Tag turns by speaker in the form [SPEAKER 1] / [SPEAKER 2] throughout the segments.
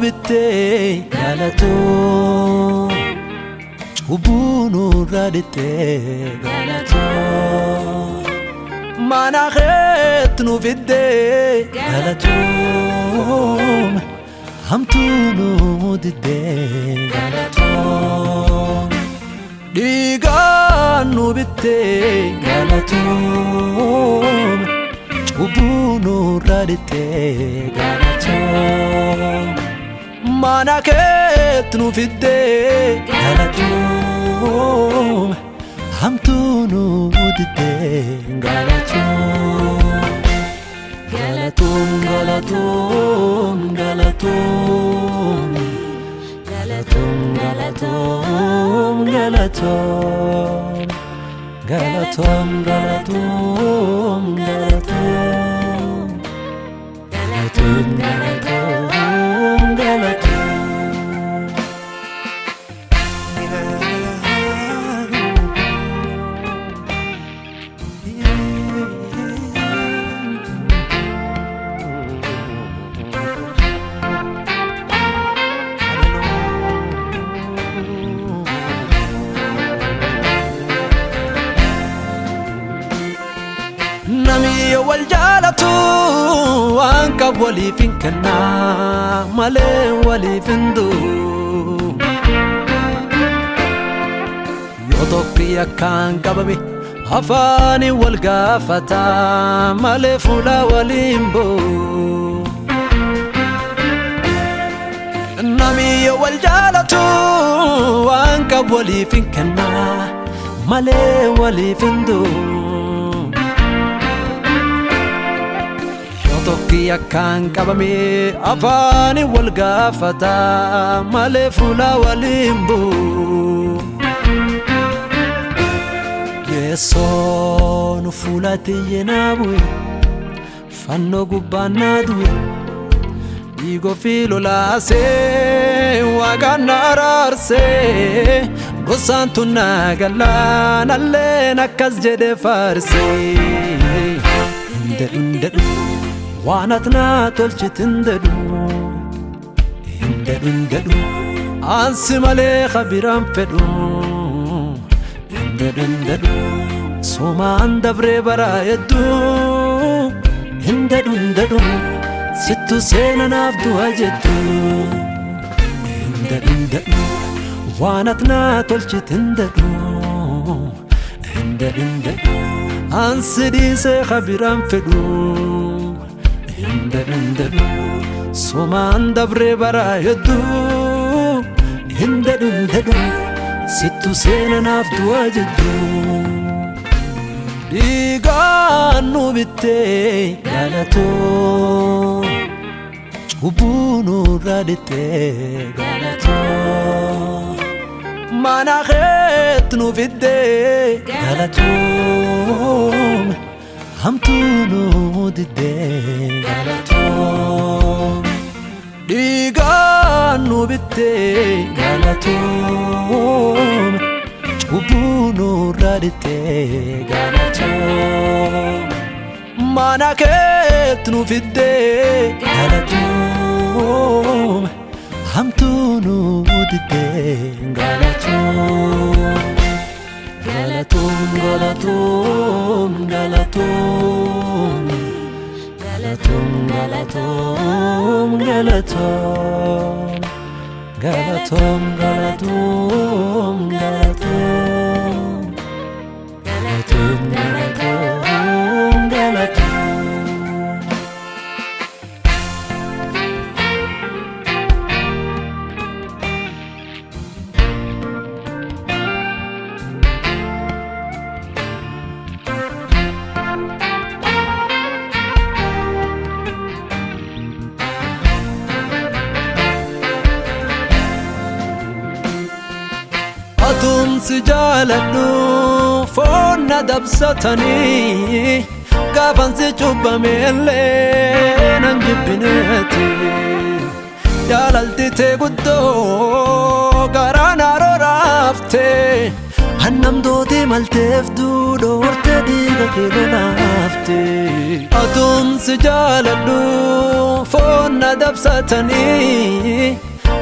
[SPEAKER 1] bittee galatoo cubbuu nurraa dhiqxee galatoo mana keetti nu fiddee galatoom hamtuu nu diddee galatoom dhiigaan nu bittee galatoom cubbuu nurraa dhiqxee galatoom mana keetti nu fiddee galatoom hamtuu nu diddee galatoom galatoom galatoom galatoom galatoom galatoom galatoom galatoom galatoom galatoom galatoom galatoom galatoom. Namni wal jaalatu waan qabu waliif hin kennaa malee waliif hin du'u. Yoo tokko yakkaan qabame afaanii wal gaafata malee fuula waliin bu'u. Namni wal jaalatu waan qabu waliif hin kennaa malee waliif hin du'u. Yoo tokko yakkaan qabame afaanii wal gaafata malee fuula waliin bu'u. Yesoon fuula tiyye naa bu'e fannoo gubbaan naa du'e dhiigoo fi lolaasee waaqaan na araarsee gosaan tun naa gallaan alleen akkas jedhe faarsee. Hin dedhu hin dedhu waan ati naa tolchite hin dedhu hin dedhu hin dedhu ansi malee kabiraan fedhu hin dedhu hin dedhu somaan dabree bara hedduu hin dedhu hin dedhu sittu seena naaf du'a jettu hin dedhu hin dedhu waan ati naa tolchite hin dedhu hin dedhu hin dedhu ansi dhiisee kabiraan fedhu hin dedhu hin dedhu somaan dabree bara hedduu hin dedhu hin dedhu sittu seena naaf du'a jettu. Dhiigaan nu bittee galatoo cubbuu nurraa dhiqxee galatoo mana keetti nu fiddee galatoom hamtuu nu diddee galatoom dhiigaan nu bittee galatoom cubbuu nurraa dhiqxee galatoom mana keetti nu fiddee galatoom hamtuu nu diddee galatoom galatoom galatoom galatoom galatoom galatoom galatoom galatoom galatoom galatoom galatoom galatoom galatoom. Atumsi jaaladhu foon na dabsatanii gaafansi cubbameellee nan jibbineeti. Jaalalti tee guddoo garaa na roraaftee annamtooti malteef duudhoorte dhiiga kee lolaafte. lolaafte. Atuun si jaaladhu foon na dabsatanii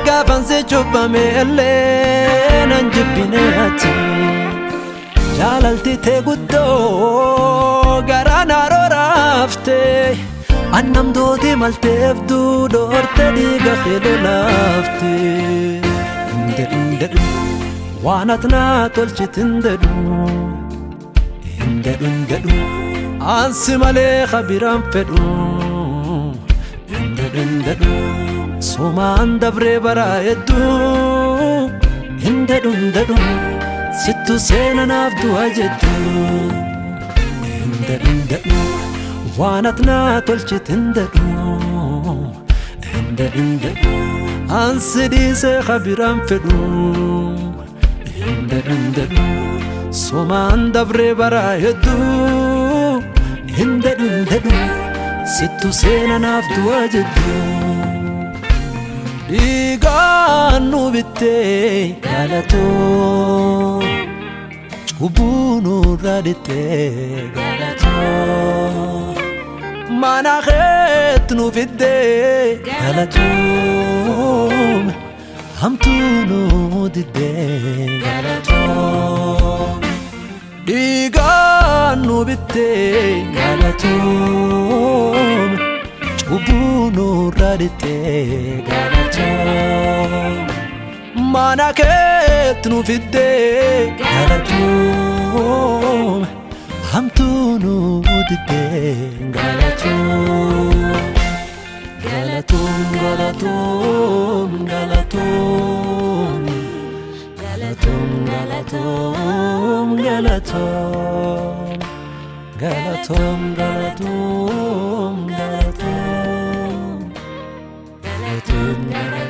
[SPEAKER 1] gaafan si cubbame illee nan jibbine ati. Jaalalti tee guddoo garaa na rooraafte annamtooti malteef duudhoorte dhiiga kee lolaafte. Hin jedhu waan ati naa tolchite hin jedhu hin jedhu hin jedhu ansi malee kabiraan fedhu hin jedhu hin jedhu somaan dabree bara hedduu hin jedhu hin jedhu sittu seena naaf du'a jettu hin jedhu hin jedhu waan ati naa tolchite hin jedhu hin jedhu hin jedhu ansi dhiisee kabiraan fedhu hin jedhu hin jedhu somaan dabree bara hedduu hin jedhu hin jedhu sittu seena naaf du'a jettu. Dhiigaan nu bittee galatoo cubbuu nurraa dhiqxee galatoo mana keetti nu fiddee galatoo hamtuu nu diddee galatoo dhiigaan nu bittee galatoo cubbuu nurraa dhiqxee galatoo mana keetti nu fiddee galatoo hamtuu nu diddee galatoo galatoom galatoom galatoom galatoom galatoom galatoom galatoom galatoom galatoom galatoom.